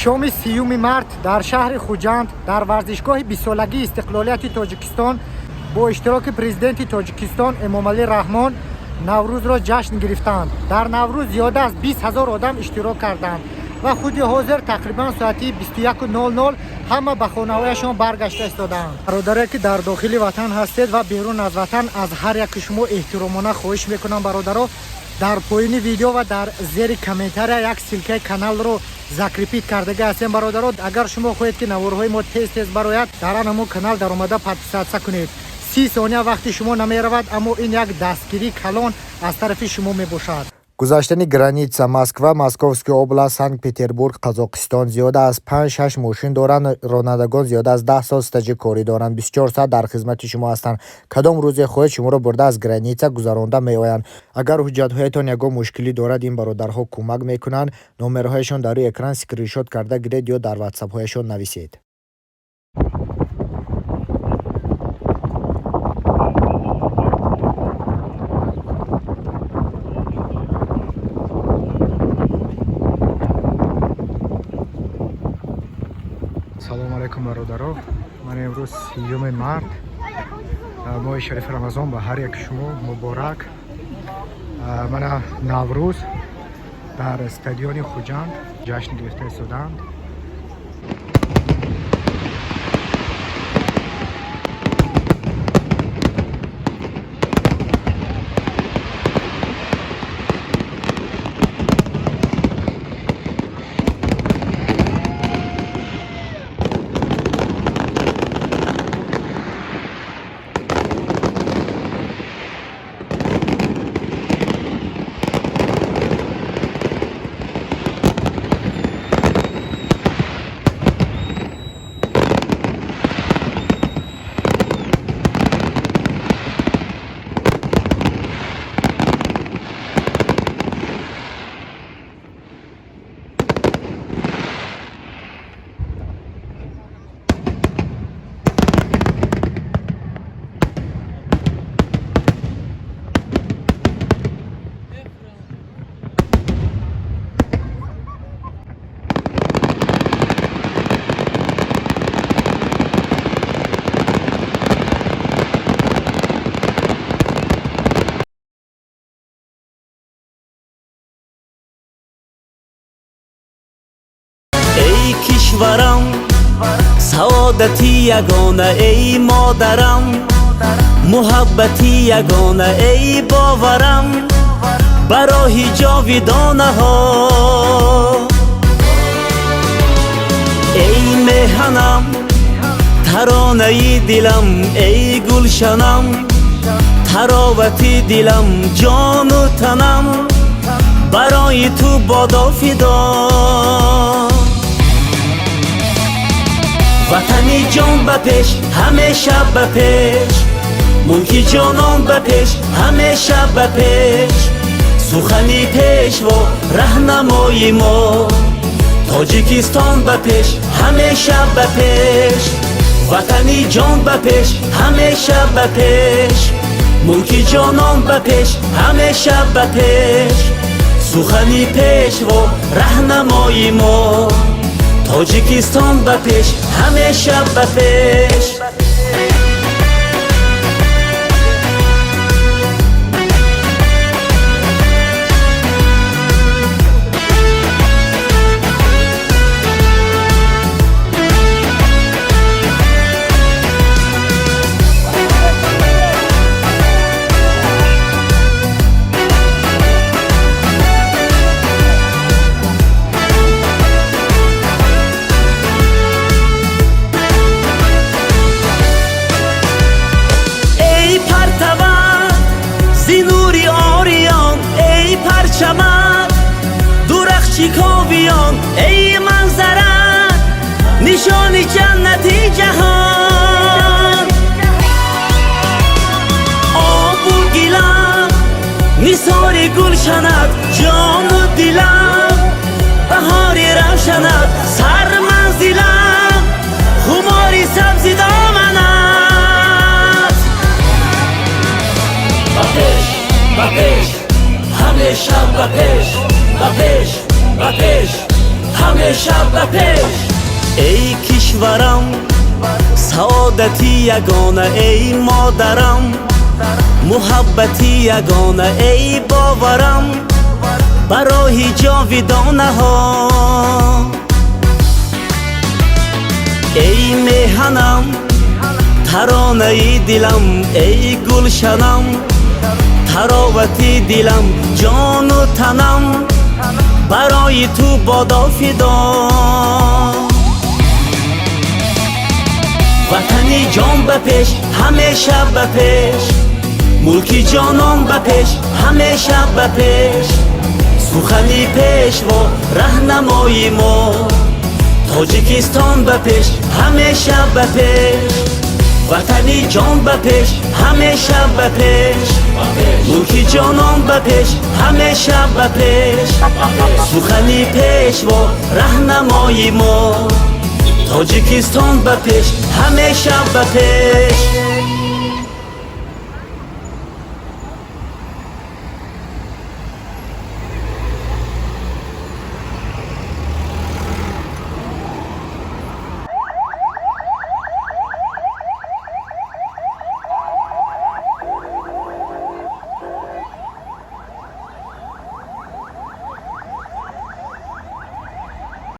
Шоми 30 март дар шаҳри Хуҷанд, дар варзишгоҳи 20-солагии истиқлолияти Тоҷикистон, бо иштироки Президенти Тоҷикистон Эмомалӣ Раҳмон Наврӯзро ҷашн гирифтанд. Дар Наврӯз зиёда аз 20 000 одам иштирок карданд ва худи ҳозир тақрибан соати 21:00 ҳама ба хонаҳояшон баргашта истодаанд. Бародаре, ки дар дохили ватан ҳастед ва берун аз ватан, аз ҳар яки шумо эҳтиромона хоҳиш мекунам, бародаро, дар поёни видео ва дар зери комментария як ссылкаи каналро закрепить кардага ҳастем. Бародаро, агар шумо хоҳед, ки наворҳои мо тез тез барояд, дар ан ҳамон канал даромада подписаться кунед. 30 сония вақти шумо намеравад, аммо ин як дастгирии калон аз тарафи шумо мебошад. Гузаштани граница Москва, Московская область, Санкт Петербург, Қазоқистон. Зиёда аз 5-6 мошин доранд. Ронандагон зиёда аз 10 сол стажи корӣ доранд, 24 соат дар хизмати шумо ҳастанд. Кадом рӯзе хоҳед, шуморо бурда аз граница гузаронда меоянд. Агар ҳуҷҷатҳоятон ягон мушкилӣ дорад, ин бародарҳо кӯмак мекунанд. Номерҳояшон дар рӯи экран, скриншот карда гиред ё дар ватсапҳояшон нависед. Салому алайкум, бародаро. Ман имрӯз 30 март, моҳи шарифи Рамазон ба ҳар яки шумо муборак. Мана Наврӯз дар стадиони Хуҷанд ҷашн гирифта истодаанд. Эй кишварам, саодати ягона, эй модарам, муҳаббати ягона, эй боварам ба роҳи ҷовидонаҳо, эй меҳанам, таронаи дилам, эй гулшанам, таровати дилам, ҷону танам барои ту бодо фидо. Ватани ҷон, ба пеш, ҳамеша ба пеш, мулки ҷонон, ба пеш, ҳамеша ба пеш. Сухани Пешво раҳнамои мо, Тоҷикистон ба пеш, ҳамеша ба пеш. Ватани ҷон, ба пеш, ҳамеша ба пеш, мулки ҷонон, ба пеш, ҳамеша ба пеш. Сухани Пешво раҳнамои мо, Тоҷикистон ба пеш, ҳамеша ба пеш. Эй партават зи нури ориён, эй парчамат дурахшон. Ковиён, эй манзара, нишони ҷаннати ҷаҳон. Обу гилам нисори гулшанат, ҷону дилам баҳори равшанат, сарманзилам хумори сабзи доманат. Ба пеш, ба пеш, ҳамеша ба пеш, ба пеш, ба пеш, ҳамеша ба пеш. Эй кишварам, саодати ягона, эй модарам, муҳаббати ягона, эй боварам ба роҳи ҷовидонаҳо. Эй меҳанам, таронаи дилам, эй гулшанам, таровати дилам, ҷону танам барои ту бодо фидо. Ватани ҷон, ба пеш, ҳамеша ба пеш, мулки ҷонон, ба пеш, ҳамеша ба пеш. Сухани пешво раҳнамои мо, Тоҷикистон, ба пеш, ҳамеша ба пеш. Ватани ҷон, ба пеш, ҳамеша ба пеш, мулки ҷонон, ба пеш, ҳамеша ба пеш. Сухани пешво раҳнамои мо, Тоҷикистон, ба пеш, ҳамеша ба пеш.